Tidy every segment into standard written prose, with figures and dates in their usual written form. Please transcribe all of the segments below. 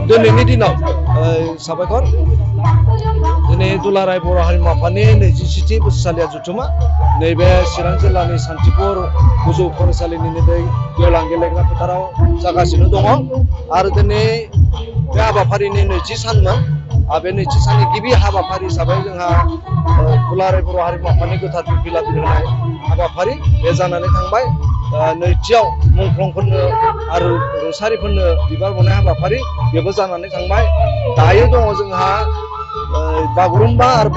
दिनैनि दिनाव साबायखर दिनै दुलाराय बर' हारिमु आफादनि 27थि बोसोरसालिया जथुमा नैबे चिरां जिल्लानि सान्थिपुर गोजौ फरायसालिनि दै गेवलां गेलेग्रा फोथाराव जागासिनो दङ आरो दिनै बे हाबाफारिनि नैथि सानमोन बे नैथि साननि गिबि हाबाफारि हिसाबै जोंहा दुलाराय बर' हारिमु आफादनि गोथार बिला बिलिरनाय हाबाफारि बे जानानै थांबाय नैथियाव मुंख्लंफोरनो आरो रुंसारिफोरनो बिबार बावनाय हाबाफारि बेबो जानानै थांबाय दायो दङ जोंहा बागुरुम्बा आरो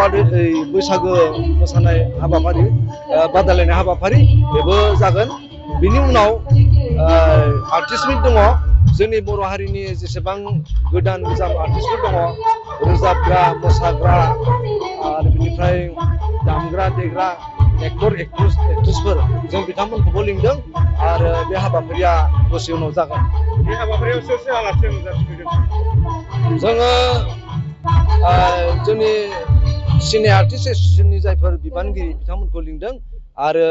बैसागो मोसानाय हाबाफारि बादायलायनाय हाबाफारि बेबो जागोन बिनि उनाव आर्टिस्ट मिट दङ जोंनि बर' हारिनि जेसेबां गोदान गोजाम आर्टिस्टफोर दङ रोजाबग्रा मोसाग्रा आरो बिनिफ्राय दामग्रा देग्रा एक्टर एक्ट्रेसफोर जों बिथांमोनखौबो लिंदों आरो बे हाबाफारिया दसे उनाव जागोन बे हाबाफारियाव सोर सोर आलासि नुजाथिफैगोन जोङो जोंनि सिनियर आर्टिस्ट एस'सिएशननि जायफोर बिबानगिरि बिथांमोनखौ लिंदों आरो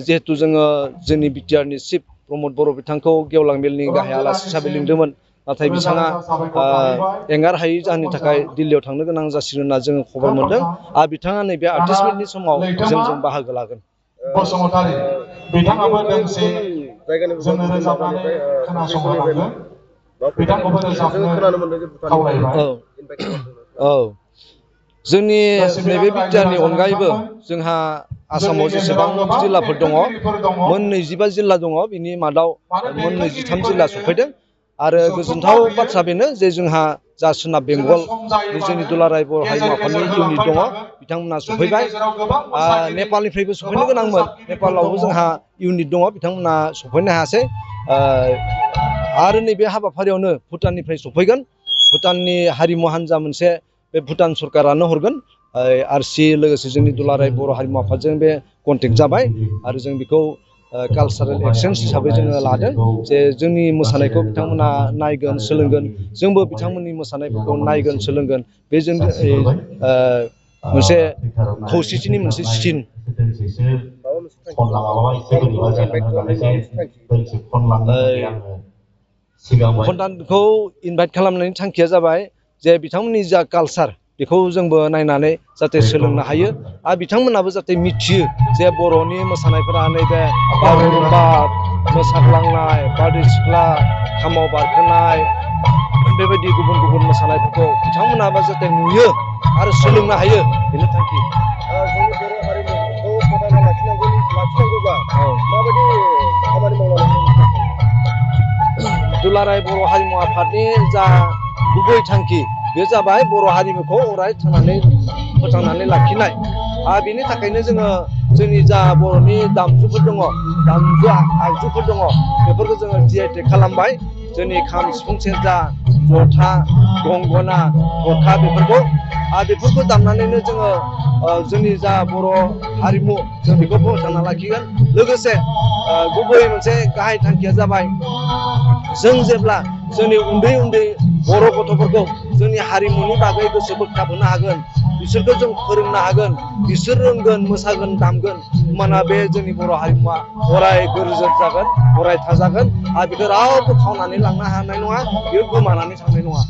जिहेतु जोङो जोंनि बिटिआरनि चिफ प्रमद बर' बिथांखौ गेवलां मेलनि गाहाय आलासि हिसाबै लिंदोंमोन नाथाय बिथाङा एंगार हायै जाहोननि थाखाय दिल्लीयाव थांनो गोनां जासिगोन होनना जोङो खबर मोन्दों आरो बिथाङा नैबे आर्टिस्ट मिटनि समाव जोंजों बाहागो लागोन बसुमतारी बिथाङाबो दोंसे जोंनो रोजाबनानै खोनासंनो लांदों बिथांखौबो रोजाबनो खावलायबाय औ जोंनि नैबे बिटिआरनि अनगायैबो जोंहा आसामाव जेसेबां जिल्लाफोर दङ मोन 25 जिल्ला दङ बिनि मादाव मोन 23 जिल्ला सफैदों आरो गोजोनथाव बाथ्रा बेनो जे जोंहा जा सोनाब बेंगल जोंनि दुलाराय बर' हारिमु आफादनि इउनिट दङ बिथांमोना सफैबाय नेपालनिफ्रायबो सफैनो गोनांमोन नेपालावबो जोंहा इउनिट दङ बिथांमोना सफैनो हायासै आरो नैबे हाबाफारियावनो भुटाननिफ्राय सफैगोन भुटाननि हारिमु हान्जा मोनसे बे भुटान सरकारानो हरगोन आरसि लोगोसे जोंनि दुलाराय बर' हारिमु आफादजों बे कन्टेक्ट जाबाय आरो जों बेखौ कालचारेल एक्सचेन्ज हिसाबै जोङो लादों जे जोंनि मोसानायखौ बिथांमोना नायगोन सोलोंगोन जोंबो बिथांमोननि मोसानायफोरखौ नायगोन सोलोंगोन बे जों मोनसे खौसेथिनि मोनसे सिन भुटानखौ इनभाइट खालामनायनि थांखिया जाबाय जे बिथांमोननि जा कालचार बेखौ जोंबो नायनानै जाहाथे सोलोंनो हायो आरो बिथांमोनाबो जाहाथे मिथियो जे बर'नि मोसानायफोरा नैबे बागुरुम्बा मोसाग्लांनाय बारदै सिख्ला खामाव बारखोनाय बेबायदि गुबुन गुबुन मोसानायफोरखौ बिथांमोनाबो जाहाथे नुयो आरो सोलोंनो हायो बेनि थांखि जोंनि बर' हारिमुखौ फोथांना लाखिनांगौबा माबायदि खामानि मावनांगौ दुलाराय बर' हारिमु आफादनि जा गुबै थांखि बे जाबाय बर' हारिमुखौ अराय फोथांनानै लाखिनाय आरो बेनि थाखायनो जोङो जोंनि जा बर'नि दामजुफोर दङ दामजु आगजुफोर दङ बेफोरखौ जोङो जिआइटेक खालामबाय जोंनि खाम सिफुं सेरजा जथा गंगना थरखा बेफोरखौ दामनानैनो जोङो जोंनि जा बर' हारिमु जों बेखौ फोथांना लाखिगोन लोगोसे गुबै मोनसे गाहाय थांखिया जाबाय जों जेब्ला जोंनि उन्दै उन्दै बर' गथ'फोरखौ जोंनि हारिमुनि बागै गोसो बोगथाबहोनो हागोन बिसोरखौ जों फोरोंनो हागोन बिसोर रोंगोन मोसागोन दामगोन होमबाना बे जोंनि बर' हारिमुवा अराय गोजोर जागोन अराय थाजागोन आरो बेखौ रावबो खावनानै लांनो हानाय नङा बेयो गोमानानै थांनाय नङा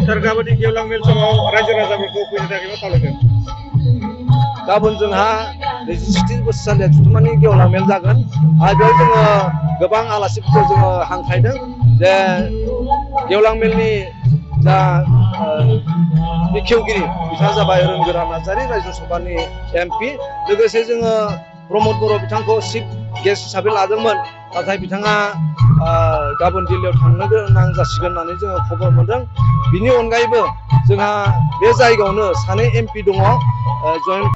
सार गाबोननि गेवलां मेल समाव रायजो राजाफोरखौ फैनो थाखाय मा खालामगोन गाबोन जोंहा 27थि बोसोरसालिया जथुमानि गेवलां मेल जागोन आरो बेयाव जोङो गोबां आलासिफोरखौ जोङो हांख्रायदों जे गेवलां मेलनि जा बेखेवगिरि बिथाङा जाबाय रोंगोरा नार्जारि रायजो सभानि MP लोगोसे जोङो प्रमद बर' बिथांखौ चिफ गेस्ट हिसाबै लादोंमोन नाथाय बिथाङा गाबोन दिल्लीयाव थांनो गोनां जासिगोन होननानै जोङो खबर मोनदों बिनि अनगायैबो जोंहा बे जायगायावनो सानै MP दङ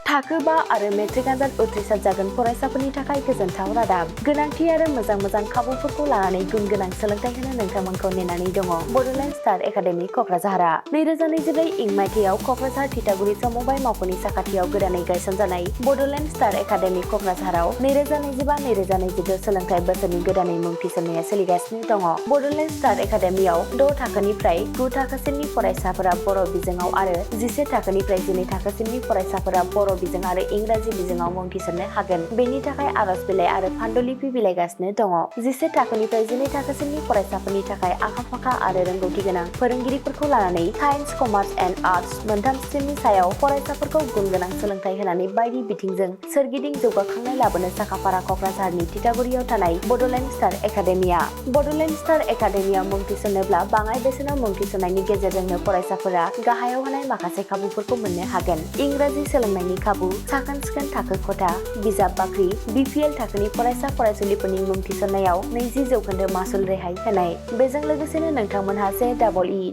थाखो 5 आरो मेट्रिक आनजाद उथ्रिसार जागोन फरायसाफोरनि थाखाय गोजोनथाव रादाब गोनांथि आरो मोजां खाबुफोरखौ लानानै गुन गोनां सोलोंथाइ होनो नोंथांमोनखौ नेनानै दङ बड'लेण्ड स्टार एकाडेमि क'क्राझारआ 2024 इं मायथाइयाव क'क्राझार थिथागुरि समबाय मावख'नि साखाथियाव गोदानै गायसनजानाय बड'लेण्ड स्टार एकाडेमि क'क्राझाराव 2025-2026 सोलोंथाइ बोसोरनि गोदानै मुं थिसननाया सोलिगासिनो दङ। बड'लेण्ड स्टार एकाडेमियाव 6 थाखोनिफ्राय 9 थाखोसिमनि फरायसाफोरा बर' बिजोङाव आरो 11 थाखोनिफ्राय 12 थाखोसिमनि फरायसाफोरा बर' बिजों आरो इंराजि बिजोङाव मुं थिसननो हागोन। बेनि थाखाय आर'ज बिलाइ आरो फान्डुलिपि बिलाइगासिनो दङ। 11 थाखोनिफ्राय 12 थाखोसिमनि फरायसाफोरनि थाखाय आखा-फाखा आरो रोंगौथि गोनां फोरोंगिरिफोरखौ लानानै साइन्स, कमार्स एन्ड आर्टस मोनथाम स्ट्रिमनि सायाव फरायसाफोरखौ गुन गोनां सोलोंथाइ होनानै बायदि बिथिंजों सोरगिदिं जौगाखांनाय लाबोनो साखाफारा क'क्राझारनि तितागुरियाव थानाय Bodoland star academia. Bodoland star एकाडेमियाव मुं थिसननोब्ला बाङाइ बेसेनाव मुं थिसननायनि गेजेरजोंनो फरायसाफोरा गाहायाव होनाय माखासे खाबुफोरखौ मोननो हागोन। इंराजि सोलोंनायनि खाबु, साखोन-सिखोन थाखो खथा, बिजाब बाख्रि, BPL थाखोनि फरायसा फरायसुलिफोरनि मुं थिसननायाव 20% मासुल रेहाय होनाय। बेजों लोगोसेनो नोंथांमोनहा JEE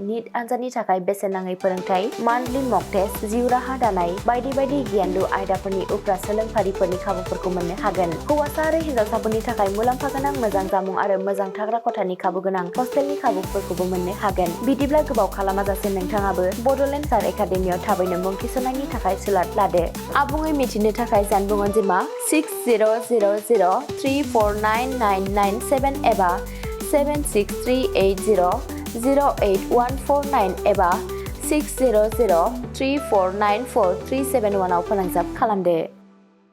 नीट आनजादनि थाखाय बेसेन नाङै फोरोंथाय, मान्थलि मक टेस्ट, जिउ राहा दानाय बायदि बायदि गियानलु आयदाफोरनि उफ्रा सोलोंफारिफोरनि खाबुफोरखौ मोननो हागोन। हौवासा आरो हिन्जावसाफोरनि थाखाय मुलाम्फा गोनां मोजां जामुं आरो मोजां थाग्रा खथानि खाबु गोनां हस्टेलनि खाबुफोरखौबो मोननो हागोन। बिदिब्ला गोबाव खालामाजासे नोंथाङाबो बड'लेण्ड स्टार एकाडेमियाव थाबैनो मुं थिसननायनि थाखाय सुलाद लादो। आबुङै मिथिनो थाखाय जानबुं अनजिमा 6000349997 एबा 7638008149 एबा 6003494371 आव फोनांजाब खालामदो।